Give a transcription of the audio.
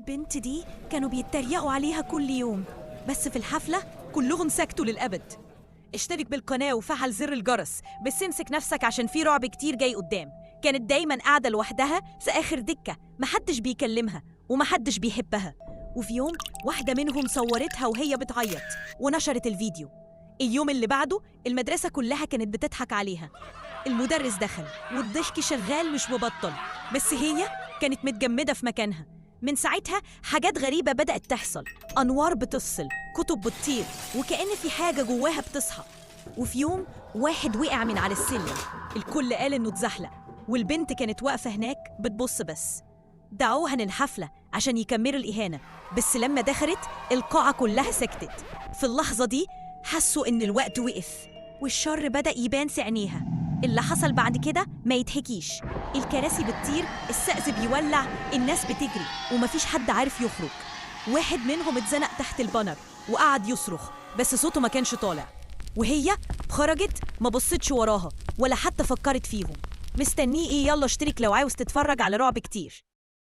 البنت دي كانوا بيتريقوا عليها كل يوم، بس في الحفلة كلهم سكتوا للأبد. اشترك بالقناة وفعل زر الجرس، بس امسك نفسك عشان في رعب كتير جاي قدام. كانت دايما قاعدة لوحدها في آخر دكة، محدش بيكلمها ومحدش بيحبها. وفي يوم واحدة منهم صورتها وهي بتعيط ونشرت الفيديو. اليوم اللي بعده المدرسة كلها كانت بتضحك عليها. المدرس دخل والضحك شغال مش مبطل، بس هي كانت متجمدة في مكانها. من ساعتها حاجات غريبة بدأت تحصل، أنوار بتفصل، كتب بتطير، وكأن في حاجة جواها بتصحى. وفي يوم واحد وقع من على السلم، الكل قال إنه اتزحلق، والبنت كانت واقفة هناك بتبص بس. دعوها للحفلة عشان يكملوا الإهانة، بس لما دخلت القاعة كلها سكتت. في اللحظة دي حسوا إن الوقت وقف والشر بدأ يبان في عينيها. اللي حصل بعد كده ما يتحكيش، الكراسي بتطير، السقف بيولع، الناس بتجري، ومفيش حد عارف يخرج. واحد منهم اتزنق تحت البانر وقعد يصرخ، بس صوته ما كانش طالع. وهي خرجت ما بصتش وراها ولا حتى فكرت فيهم. مستنيه ايه؟ يلا اشترك لو عاوز تتفرج على رعب كتير.